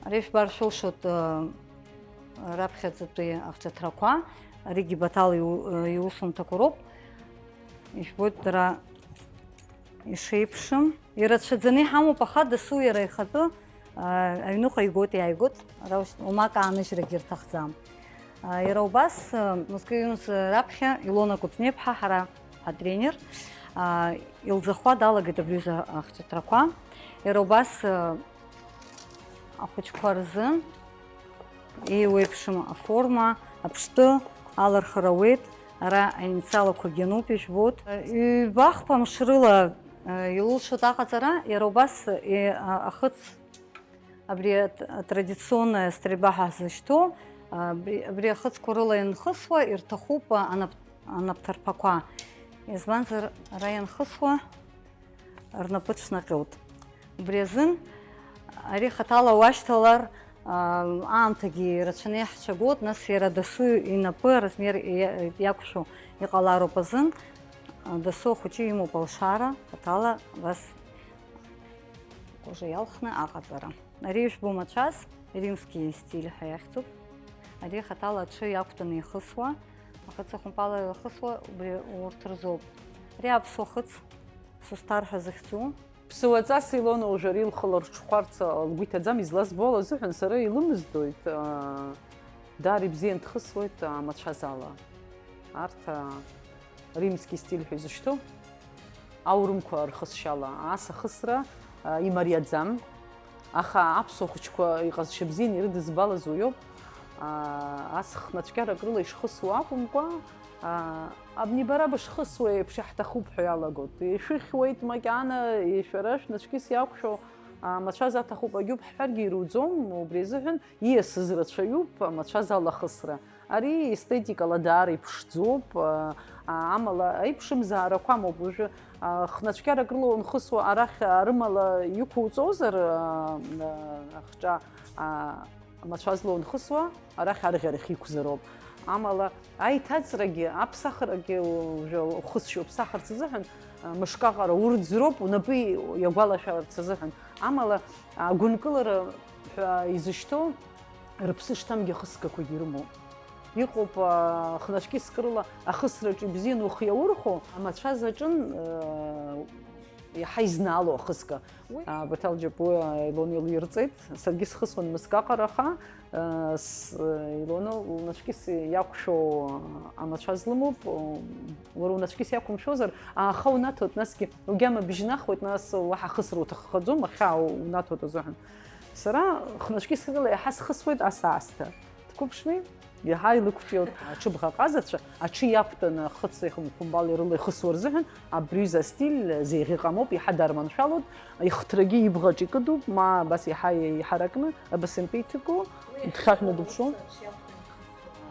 Ари жәбар шәылшоит, а, раԥхьаӡатәи ахҿыҭрақәа, аригьы Баҭал иу-, иусумҭақәа роуп. Ижәбоит дара ишеиԥшым. Ирацәаӡаны иҳамоуп, аха дасу иара ихатәы Аҩныҟа игоит, иааигоит, ара уамак ааныжьрагьы рҭахӡам. Иара убас, мызкы ҩымз раԥхьа Илона Кәыҵниаԥҳа, ҳара ҳатренер, илӡахуа далагеит абри аҩыза ахьчаҭрақәа. Иара убас ахәыҷқәа рзын еиуеиԥшым аформа, аԥштәы алырхыр ауеит, ара аинициалқәагьы ануп, ижәбоит. Ҩбахԥа мшы рыла илылшоит аҟаҵара, иара убас ахыц Абри ат-, атрадиционная стрельба ҳәа ҳзышьҭоу, абри, абри ахыцқәа рыла ианхысуа ирҭахуп анап-, анапҭарԥақәа. Избанзар, ара ианхысуа рнапы ҽнаҟьоит. Убри азын ари хаҭала уашьҭалар, аа, аамҭагьы рацәаны иаҳцәагоит, нас иара дасу инапы аразмер иа-, иақәшәо иҟалароуп азын, дасу ахәыҷы имоуп алшара, хаҭала абас Кожа иалхны аҟаҵара. Ари ижәбо мацәаз, римский стиль ҳәа иахьӡуп. Ари хаҭала аҽы иақәтәаны ихысуа, ахыц ахәымпала илахысуа, убри урҭ рзоуп. Ари аԥсуа хыц, сусҭар ҳәа зыхьӡу. Ԥсуаҵас Илона уажәы ари лхы лырҽхәарц лгәы иҭаӡам, излазбо ала азыҳәан сара илымыздоит, аа, даара ибзиан дхысуеит амацәаз ала. Арҭ, аа, римский стиль ҳәа изышьҭоу аурымқәа рхысшьала ас ахысра, а, имариаӡам. Аха аԥсуа хәыҷқәа иҟазшьа бзианы ирыдызбалаз уиоуп. А, ас хнацәкьарак рыла ишхысуа акәымкәа, а, абни бара бышхысуа еиԥш иаҳҭахуп ҳәа иалагоит. Ишәыхьуеит макьана, ишәара шәнацәкьыс иақәшәо, а, мацәаз аҭахуп, агьуп ҳҳәаргьы ируӡом, убри азыҳәан ииасыз рацәаҩуп амацәаз алахысра. Ари естетикала даара иԥшӡоуп, а, а, амала аиԥшымзаарақәа амоуп. Уажәы, а, хнацәкьарак рыла уанхысуа арахь, а, рымала иқәуҵозар, а, а, ахҿа, а, амацәазла уанхысуа, арахь арӷьарахь иқәзароуп. Амала аиҭаҵрагьы, аԥсахрагьы уажәы ухысшьо уԥсахырц азыҳәан, а, мышкаҟара урӡроуп, унапы иагәалашәарц азыҳәан. Амала, а, агәынкылара ҳәа изышьҭоу рыԥсы шҭамгьы ахысгақәагьы ирымоуп. Иҟоуп, а, хнацәкьыск рыла ахысраҿы ибзианы ухы иаурхәо, амацәаз аҿын, а, иаҳа изнаало ахысга. Уи, а, Баҭал Џьапуа Илона илирҵеит, саргьы схысуан мызкы аҟара, аха, а, с-, Илона лнацәкьыс иақәшәо амацәаз лымоуп, уара унацәкьыс иақәымшәозар, ааха унаҭоит, насгьы угьама бжьнахуеит, нас уаҳа ахысра уҭаххаӡом, ахьаа унаҭоит азыҳәан. Сара хнацәкьыск рыла иаҳа схысуеит ас аасҭа. Дқәыԥшми? Иаҳа илықәҿиоит. Аҽыбӷаҟазацәа аҽы иақәтәаны ахыц ихымԥымбал ирыла ихысуа рзыҳәан абри аҩыза астиль зеиӷьыҟамоуп, иаҳа дарманшәалоит, ихҭрагьы ибӷаҿ икыдуп, ма абас иаҳа иҳаракны, абас импеиҭыку, дхьаҳәны дыԥшуа.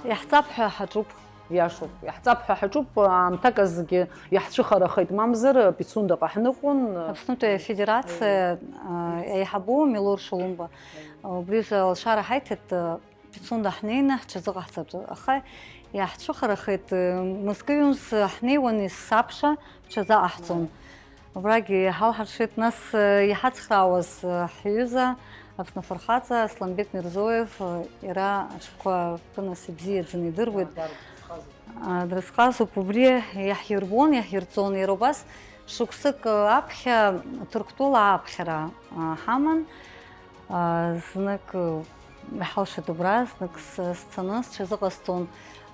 Иаҳҵап ҳәа ҳаҿуп. Иашоуп, иаҳҵап ҳәа ҳаҿуп, аамҭак азгьы иаҳцәыхарахеит, мамзар Пицундаҟа ҳныҟәон. Аԥснытәи Афедерациа, а, аиҳабу Милур Шолумба, убри азы алшара ҳаиҭеит, а, Пицунда ҳнеины ҳҽазыҟаҳҵап, аха иаҳцәыхарахеит, а, мызкы ҩымз ҳнеиуан, есабша ҳҽазаҟаҳҵон. Убрагьы иҳалҳаршеит, нас, э, иҳацхраауаз, э, ҳҩыза, Аԥсны афырхаҵа Асланбег Мирзоев, э, иара аҽқәа ртәы нас ибзиаӡаны идыруеит. А, дрызхазуп, убри иаҳирбон, иаҳирҵон. Иара убас шықәсык, э, аԥхьа Ҭырқәтәыла ааԥхьара, а, ҳаман. А, знык, э, иҳалшеит убра, знык с-, сцаны сҽазыҟасҵон.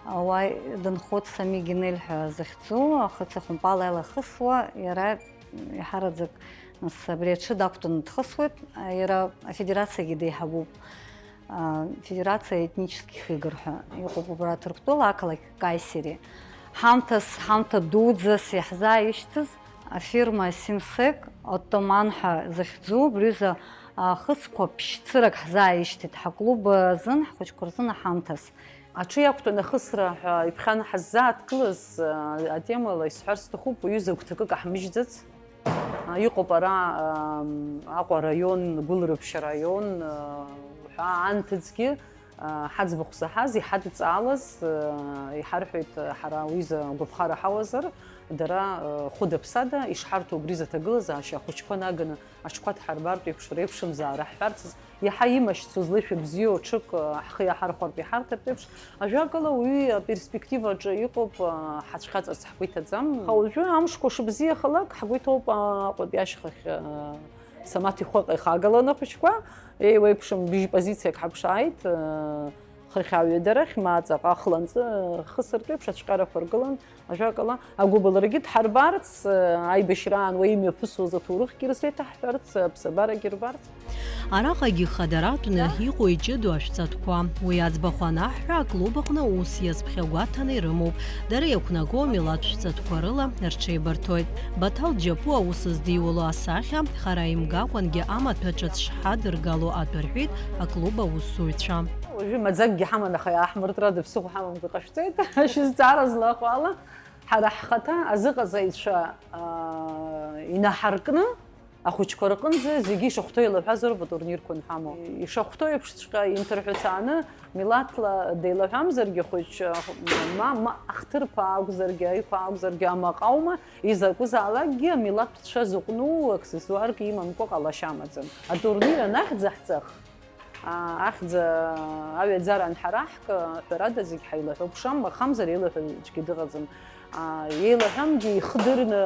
Уа дынхоит Сами Генель ҳәа захьӡу, ахыц ахәымпал аилахысуа, иара иаҳараӡак, нас, абри аҽы дақәтәаны дхысуеит. Иара афедерациагьы деиҳабуп. А, Федерация этнических игр ҳәа иҟоуп убра Ҭырқәтәыла ақалақь Каисери. Ҳамҭас, ҳамҭа дуӡӡас иаҳзааишьҭыз афирма Симсек Оттоман ҳәа захьӡу абри аҩыза, а, ахыцқәа ԥшь-цырак ҳзааишьҭит ҳаклуб азын, ҳхәыҷқәа рзын аҳамҭас. Аҽы иақәтәаны ахысра ҳәа иԥхьан ҳаззааҭгылаз, а, атемала исҳәар сҭахуп, уаҩы зыгәҭакы каҳмыжьӡац. А, иҟоуп ара, ам, Аҟәа араион, Гәылрыԥшь араион, а, ҳәа анҭыҵгьы, а, ҳаӡбахә заҳаз, иҳадҵаалаз, а, иҳарҳәеит, а, ҳара уи изы агәаԥхара ҳауазар, дара, а, хәыда-ԥсада ишҳарҭо убри заҭагылазаашьа ахәыҷқәа наганы аҽқәа дҳарбартә еиԥш, реиԥшымзаара ҳҳәарцаз, иаҳа имашьцоз леишәа бзиоу ҽык, ы, ҳхы иаҳархәартә иҳарҭартә еиԥш, ажәакала, уи аперспективаҿы иҟоуп, ы, ҳацәхьаҵырц ҳгәы иҭаӡам. Аха уажәы амшқәа шыбзиахалак, ҳгәы иҭоуп, ы, Аҟәатәи ашьхахь, ы, Самаҭ ихәы ихагалан ахәыҷқәа, еиуеиԥшым быжь позициак ҳаԥшааит, хыхь аҩадарахь, ма ҵаҟа хланҵы, хысыртә еиԥш ацәҟьарақәа ргылан, ажәакала, агәыбылрагьы дҳарбарц, аибашьраан уа имҩаԥысуаз аҭоурыхгьы рзеиҭаҳҳәарц, аԥсабарагьы рбарц. Араҟагьы хадаратәны иҟоу иҷыдоу ашәҵатәқәа. Уи аӡбахә анаҳҳәа, аклуб аҟны ус иазԥхьагәаҭаны ирымоуп. Дара иақәнаго амилаҭ шәҵатәқәа рыла рҽеибарҭоит. Баҭал Џьапуа аус здиуло асахьа, хара имгакәангьы амаҭәа ҿыц шҳадыргало атәы рҳәеит аклуб аусзуҩцәа. Уажәы маӡакгьы ҳаман, аха иааҳмыртрада ԥсыхәа ҳамамкәа иҟашәҵеит. Шәызҵаара злахәу ала, ҳара ҳхаҭа азыҟаҵаҩцәа, аа, инаҳаркны, ахәыҷқәа рҟынӡа зегьы ишахәҭоу еилаҳәазароуп атурнирқәа анҳамоу. Ишахәҭоу еиԥшҵәҟьа инҭырҳәцааны, милаҭла деилаҳәамзаргьы, хәыҷ, ма, ма ахҭырԥа акәзаргьы, аиқәа акәзаргьы, амаҟа аума, изакәызаалакгьы амилаҭ шәа зыҟәну аксессуарк имамкәа ҟалашьа амаӡам. Атурнир анахьӡаҳҵах, аа, ахьӡ аҩаӡара анҳараҳк, ҳәарада, зегь ҳаилаҳәоуп. Шамахамзар, еилаҳәа аӡәгьы дыҟаӡам. Аа, еилаҳәамгьы ихдырны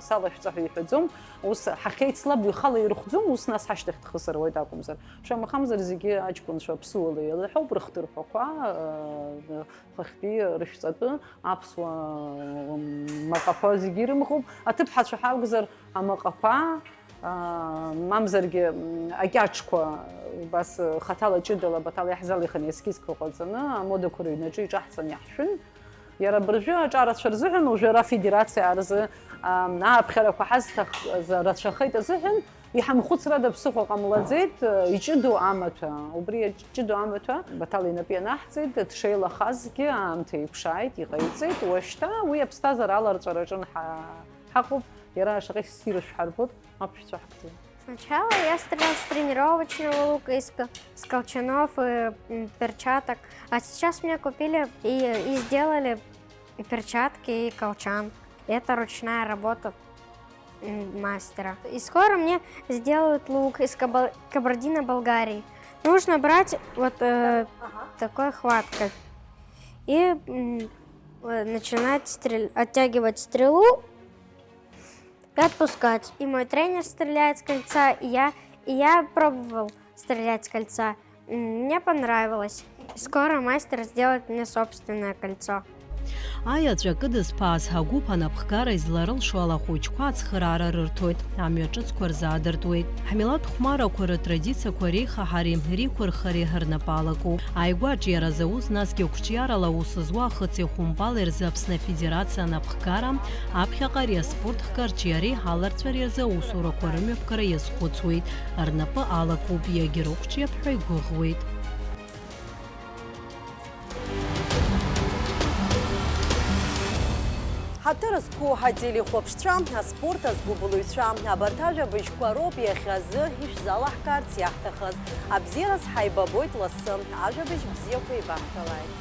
салашәҵа ҳәа иҳәаӡом. Ус ҳахьеицлаб ихала ирыхәӡом, ус нас ҳашьҭахь дхысыруеит акәымзар. Шамахамзар, зегьы аҷкәынцәа аԥсуала еилаҳәоуп, рыхҭырԥақәа, аа, хыхьтәи рышәҵатәы, аԥсуа маҟақәа зегьы ирымхуп. Аҭыԥҳацәа ҳакәзар, амаҟақәа, аа, мамзаргьы, м, акьаҿқәа, убас, хаҭала ҷыдала, Баҭал иаҳзалихын, ескизқәа ҟаҵаны, амодақәа рыҩнаҿы иҿаҳҵан иаҳшәын. Иара абыржәы аҿарацәа рзыҳәан, уажәы ара афедерациа рзы, аа, ааԥхьарақәа ҳазҭахыз рацәахеит азыҳәан, иҳамхәыцрада ԥсыхәа ҟамлаӡеит, иҷыдоу амаҭәа. Убри иаҷ-, ҷыдоу амаҭәа Баҭал инапы ианаҳҵеит, дшеилахазгьы аамҭа иԥшааит, иҟаиҵеит. Уашьҭа уи аԥсҭазаара аларҵәараҿы ҳа-, ҳаҟоуп, иара шаҟа ссиру шәҳарбоит, мап шәцәаҳкӡом. Сначала я стрелял с тренировочного лука, из ко-, с колчанов и, м, перчаток. А сейчас мне купили и, и сделали перчатки и колчан. Это ручная работа, м, мастера. И скоро мне сделают лук из кабал-, Кабардино-Балкарии. Нужно брать вот, э, такой хваткой и, м, э, начинать стрель-, оттягивать стрелу и отпускать. И мой тренер стреляет с кольца, и я, и я пробовал стрелять с кольца. М, мне понравилось. Скоро мастер сделает мне собственное кольцо. Аеҵәа кыдызԥааз ҳгәыԥ анапхгара изларылшо ала ахәыҷқәа ацхыраара рырҭоит, амҩа ҿыцқәа рзаадыртуеит. Ҳмилаҭ хәмарақәа рытрадициақәа реихаҳареи реиқәырхареи рнапы алакуп. Ааигәа аҿиара зауз, насгьы қәҿиарала аус зуа ахыци ахәымпали рзы Аԥсны Афедерациа анапхгара аԥхьаҟа ари аспорт хкы арҿиареи аларҵәареи рзы аусурақәа рымҩаԥгара иазхәыцуеит, рнапы алакуп, иагьырықәҿиап ҳәа игәыӷуеит. Ҳаҭыр зқәу ателехәаԥшцәа, аспорт азгәыбылҩцәа, абарҭ ажәабжьқәа роуп иахьазы ишәзалаҳкаарц иаҳҭахыз. Абзиараз ҳаибабоит лассы. Ажәабжь бзиақәа еибаҳҳәалааит.